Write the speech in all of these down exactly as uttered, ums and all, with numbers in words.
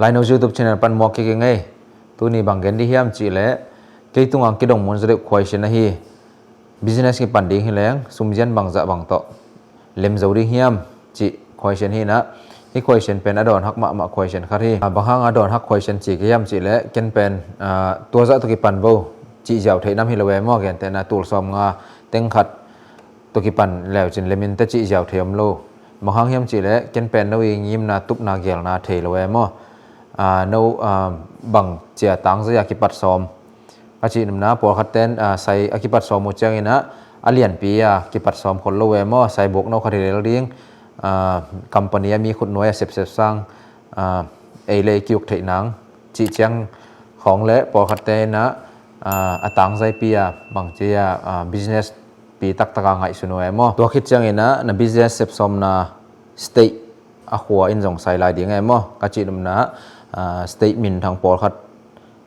Laino YouTube channel pan muak kik ing ei. Tuni bang gen dih hiam cih leh, kei tungah kidong mun zaw deuh question ahi. Business kipan ding hi leng sumzian bangzah bang tawh lem zo ding hiam cih question hi inah, hih question pen a dawn hak mahmah question khat hi. Ah, bang hang a dawn hak question ci ka hiam cih leh, ken pen, ah, tua zah tawh kipan vo cih ziau theih nam hi lo e maw, gentehna tul sawmnga teng khat tawh kipan leucin lemin teh cih ziau thei om lo. Bang hang hiam cih leh, ken pen no i ngimna, tupna, gelna thei lo e maw. Ah, no, ah, bang cia tangzai a kipat sawm ka cih nopna, pawlkhat ten, ah, sai a kipat sawm uh ciang inah, a lianpi a kipat sawm khol lo e maw, sai buk no khat hi lel ding, ah, company a mi khutnuai a sepsep sang, ah, ei le ei ki-uk theih nang cih ciang khawng le pawlkhat te inah, ah, a tangzaipi a bangci a, ah, business pi taktak a ngaihsun uh e maw. Tua khit ciang inah na business sepsawmna state a khua in zong sai lai ding e maw. Ka cih nopna, ah, state minthang pawlkhat,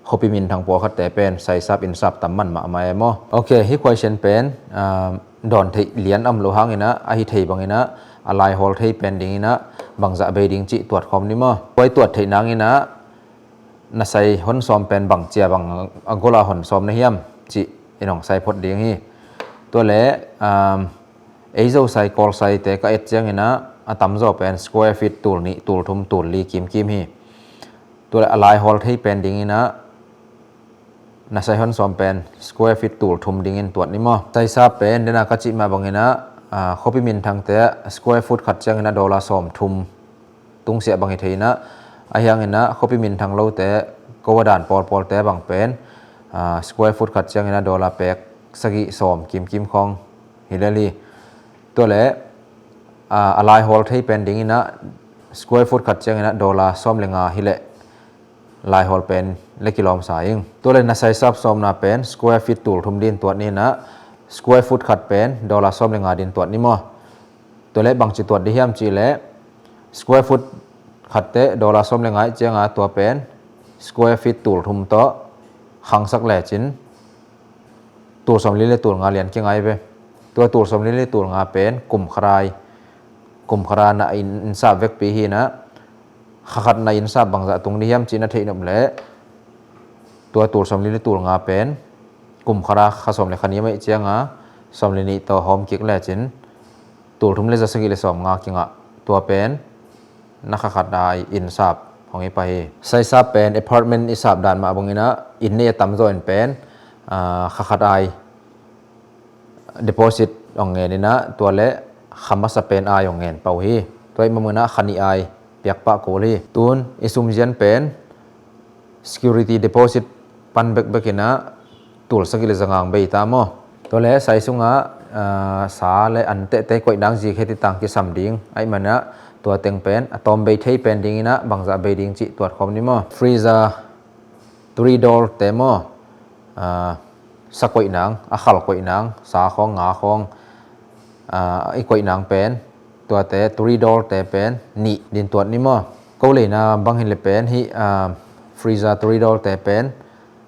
khuapi minthang pawlkhat te pen saisap innsap tam man mahmah e maw. Ok, hih question pen, ah, dawn theih lian om lo hang inah, ahi thei bang inah, a laihawl thei pen ding inah bangzah bei ding cih tuat khawm ni maw. Tua i tuat theih nang inah, na sai hon sawm pen bang cia bang a gol a hon sawm na hiam cih in hong sai phot ding hi. Tua le, um, ei Zo sai, Kawl sai te ka et ciang inah, a tamzaw pen square feet tul nih, tul thum, tul li kimkim hi. Tua le a laihawl thei pen ding inah, na sai hon sawm pen square feet tul thum dingin tuat ni maw. Saisap pen, dena ka cih mah bang inah, ah, khuapi minthang te square foot khat ciang inah dollar sawm thum tungsiah bang hi thei inah, ahi hang inah khuapi minthang lo te, ko a dan pawlpawl te bang pen, ah, square foot khat ciang inah dollar pek sagih sawm kimkim khawng hi lel hi. Tua le, ah, a laihawl thei pen ding inah square foot khat ciang inah dollar sawm le nga hi leh laihawl pen le kilawm sa ing. Tua le na saisap sawmna pen square feet tul thum din tuat ni inah, square foot khat pen dollar sawm le nga din tuat ni maw. Tua le bangci tuat dih hiam cih leh, square foot khat te dollar sawm le nga ih cianga tua pen square feet tul thum tawh khangsak lecin tul sawmli le tul nga lian kingai ve. Tua tul sawmli le tul nga pen kum khat ai, kum khat a na in, innsap vekpi hi inah, kha khat na innsap bangzah tung dih hiam cih na theih nop leh, tua tul sawmli le tul nga pen kum khat a kha sawm le kha nih a mah ih cianga sawm le nih tawh hawm kik lecin tul thum le za sagih le sawm nga kingah, tua pen na kha khat a i innsap hong hi pah hi. Saisap pen apartment i sap dan mah bang inah, inn nei a tamzaw in pen, ah, kha khat a i deposit hong ngen inah, tua le kha masa pen a i hong ngen pah uh hi. Tua ih mah bang inah kha nih a i piak pah kul hi. Tun i sumzian pen security deposit pan bekbek inah tul sagih le za nga hong bei ta maw. Tua le sai sungah, ah, sa le anteh te koih nang zi khe ti tang kisam ding ahih man inah, tua teng pen a tawm bei thei pen ding inah bangzah bei ding cih tuat khawm ni maw. Freezer, turi dawl te maw, ah, sa koih nang, a khal koih nang, sa khawng, nga khawng, ah, i koih nang pen, tuate turi dawl te pen nih din tuat ni maw. Ko leina bang hi le pen hih, ah, freezer, turi dawl te pen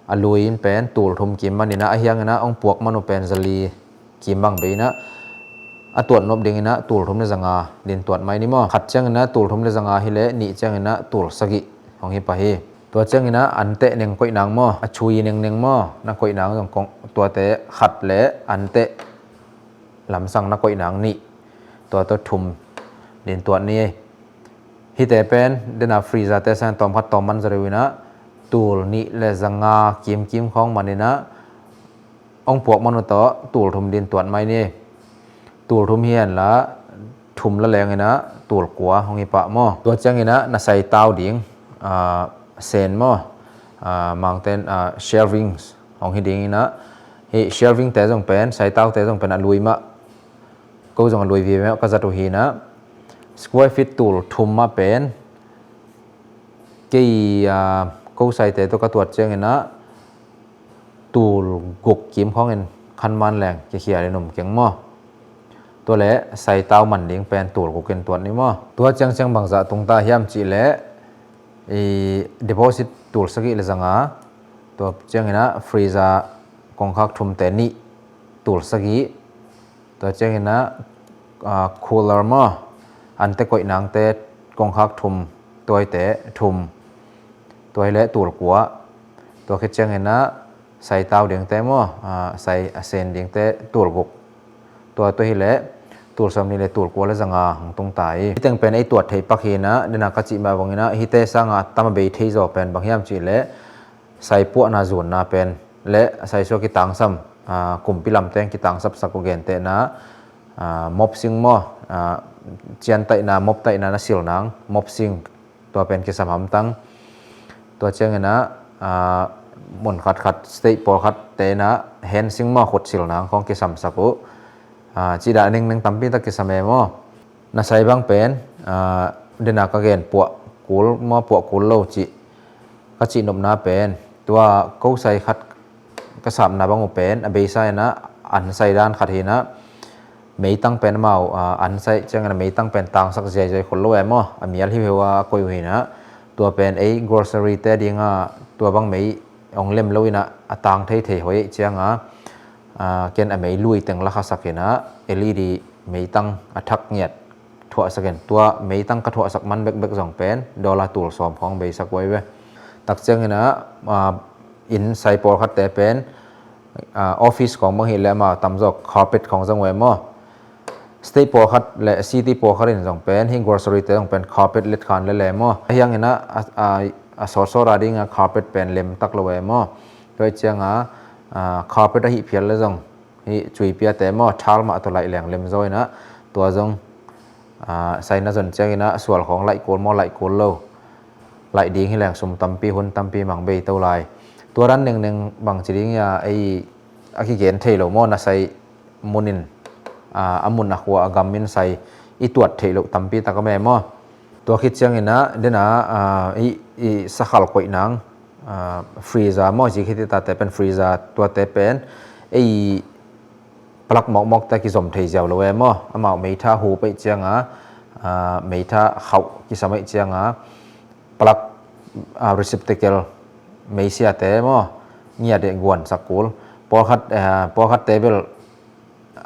a lui in pen tul thum kim man inah, ahi hang inah hong puak man uh pen za li kim bang bei inah, a tuat nop ding inah tul thum le za nga din tuat mai ni maw. Khat ciang inah tul thum le za nga hi leh, nih ciang inah tul sagih hong hi pah hi. Tua ciang inah anteh neng koih nang maw, a chui nengneng maw, na koih nang zong kong, tuate khat le anteh lamsang na koih nang nih, tua tawh thum din tuat ni. Hihte pen dena freezer te sang tawm khat tawm man zaw deuh inah, tul nih le za nga kimkim khawng man inah, hong puak man uh tawh tul thum din tuat mai ni. Tul thum hi hen la, thum la leng inah tul kua hong hi pah maw. Tua ciang inah na sai tau ding, ah, sen maw, ah, Mangten, ah, shelvings hong hi ding inah, hih shelving te zong pen, sai tau te zong pen a lui mah, ko zong a lui vive mah ka zat uh hi inah, square feet tul thum mah pen kei, ah, ko saite tawh ka tuat ciang inah tul guk kim khawngin khan man leng kikhial in um keng maw. Tua le sai tau man ding pen tul guk in tuat ni maw. Tua ciang ciang bangzah tung ta hiam cih leh, i deposit tul sagih le za nga, tua ciang inah freezer kongkhak thum te nih, tul sagih. Tua ciang inah, ah, cooler maw, anteh koih nang te kongkhak thum, tuaite thum. Tua hileh tul kua. Tua khit ciangin ah sai tau dingte maw, ah, sai a sen dingte tul guk. Tua, tua hileh tul sawm nih le tul kua le zanga hong tung ta hi. Hih teng pen ei tuat theih pak hi in ah, den a ka cih mah bangin ah, hihte sanga a tam a bei thei zaw pen bang hiam cih leh, sai puahna zunna pen le sai sua kitangsam, ah, kumpi lamteng kitangsapsak uh gentehna, ah, mopsing maw, ah, ciantaihna, moptaihna na sil nang, mopsing, tua pen kisam hamtang. Tua ciangin ah, ah, mun khatkhat, state pawlkhat te in ah hensing maw, khut sil nang khawng kisamsak uh. Ah, cih dan a nengneng tampi tak kisam e maw. Na sai bang pen, ah, den a ka gen puah kul maw, puah kul lo cih ka cih nopna pen, tua ko sai khat ka sapna bang uh pen a beisa in ah an sai dan khat hi in ah, meitang pen amau, ah, an sai ciangin a meitang pen tangsak ziaizai khol lo e maw, a mial hiuhiu a a koih uh hi in ah, tua pen ei grocery te ding a tua bang mei hong lem lo in ah a tang theithei hoih ciang a, ah, ken a mei lui teng la khasak in ah L E D meitang a thak ngiat thuahsak in, tua meitang ka thuahsak man bekbek zong pen dollar tul sawm khawng beisak uh ahi ve. Tak ciangin ah, ah, inn sai pawlkhatte pen, ah, office khawng bang hi leh amau tamzaw carpet khawng zong uh e maw. State pawlkhat le city pawlkhat in zong pen hih grocery te zong pen carpet let khan le le maw. Ahi hangin ah, a, a, a sawtsawt a ding a carpet pen lem tak lo e maw. Tua ciang a, ah, carpet ahih phial le zong hih cuipiate maw, thal mah tawh laih leng lem zaw in ah, tua zong, ah, sai na zon ciangin ah sual khawng laih kul maw, laih kul lo, laih ding hi leng sum tampi, hun tampi mang bei to lai. Tua dan nengneng bangci ding hi a, ei a kigen thei lo maw, na sai mun in, ah, a mun a khua a gam in sai i tuat theih loh tampi tak om e maw. Tua khit ciangin ah, den a, ah, i, i sakhal koih nang, ah, freezer maw, zik hiti tate pen freezer, tuate pen ei plug mawkmawk te kizom thei ziau lo e maw. Amau meitha hu peih ciang a, ah, meitha khauh kisam peih ciang a, plug, ah, receptacle meisiate maw, ngiat e guansak kul. Pawlkhat, ah, pawlkhatte bel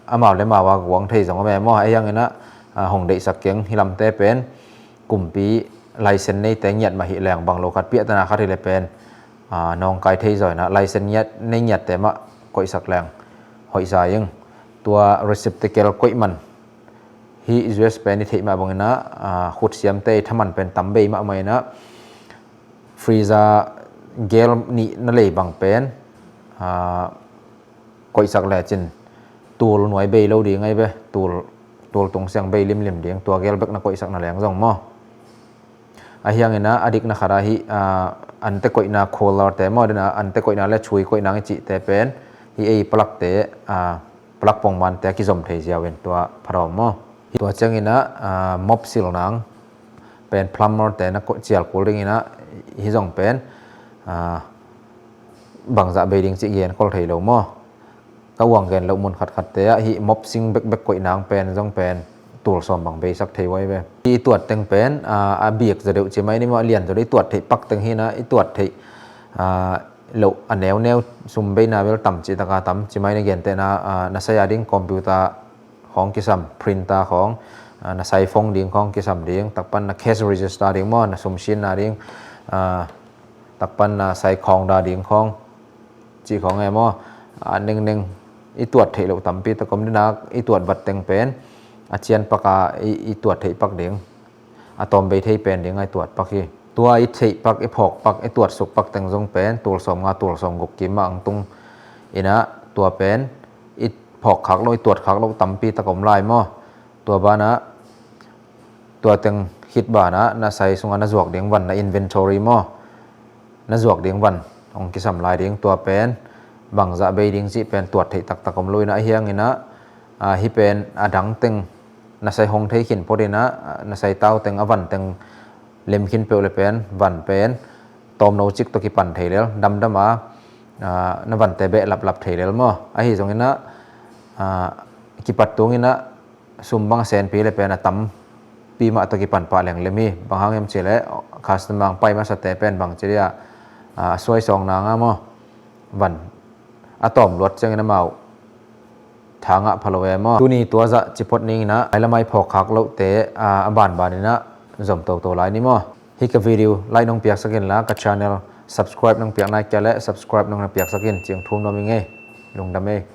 amau le amau a guang thei zong om e maw. Ahi hangin ah, ah, hong deihsak keng, hih lamte pen kumpi license neite ngiat mah hi leng bang lo khat, piahtana khat hi le pen, ah, nawngkai thei zaw in ah license ngiat, nei ngiatte mah koihsak leng hoih sa ing. Tua receptacle koih man, hih U S pen i theih mah bangin ah, ah, khutsiamte i thaman pen tam bei mahmah in ah, freezer gel nih na lei bang pen, ah, koihsak lecin tul nuai bei lo ding ahi ve, tul, tul tung siang bei limlim ding, tua gel bek na koihsak na leng zong maw. Ahi hangin ah, a dikna khat ah hih, ah, ante koihna cooler te maw, den a ante koihna le chui koihna i cihte pen hih ei plug te, ah, plug pongmante a kizom thei ziau in tua pha dawm maw. Tua ciangin ah, ah, mop sil nang pen plumber te na koih cial kul dingin ah, hih zong pen, ah, bangzah bei ding cih gen khol thei lo maw. Ka uang gen loh mun khatkhatte ah hih mop sing bekbek koih nang pen zong pen tul sawm bang beisak thei uh ahi ve. Hih i tuat teng pen, ah, a bik zaw deuh ci mai ni maw, a lian zaw deuh i tuat theih pak teng hi in ah, i tuat theih, ah, loh a neuneu, sum beina bel tam cih taka tam ci mai ni, gentehna, ah, na sai a ding computer khawng kisam, printer khawng, ah, na sai phone ding khawng kisam ding, takpan na cash register ding maw, na sum sinna ding, ah, takpan na sai khawng da ding khawng cih khawng e maw. Ah, nengneng i tuat theih loh tampi tak om ding a, i tuat vat teng pen a cian pak a i, i tuat theih pak ding, a tawm bei thei pen ding a i tuat pak hi. Tua i theih pak, i phawk pak, i tuat suk pak teng zong pen tul sawm nga, tul sawm guk kim mah ang tung in ah, tua pen i phawk khak loh, i tuat khak loh tampi tak om lai maw. Tua banah tua teng khit banah na sai sungah na zuak ding van, na inventory maw, na zuak ding van hong kisam lai ding, tua pen bangzah bei ding cih pen tuat theih taktak om lo in ah, ahi hangin ah, ah, hih pen a dang teng na sai hong thei khin phot in ah, ah, na sai tau teng, a van teng lem khin peuh le pen, van pen tawmno cik tawh kipan thei lel, damdam a, ah, na vante beh laplap thei lel maw. Ahi zongin ah, ah, kipat tungin ah sum bang a senpi le pen a tampi mah tawh kipan pah leng lem hi. Bang hang hiam cih leh customer ang pai masate pen bang ci dia, ah, suai sawng nang a maw, van a tawm luat ciangin amau tha ngah pha lo e maw. Tuni tua zah ci phot ning in ah, ai lamai phawk khak lohte, ah, a banban in ah zom toto lai ni maw. Hih ka video like nong piaksak inla, ka channel subscribe nong piak nai kei leh subscribe nong na piaksak in, ciang thum nuam ing ei. Lungdam ei.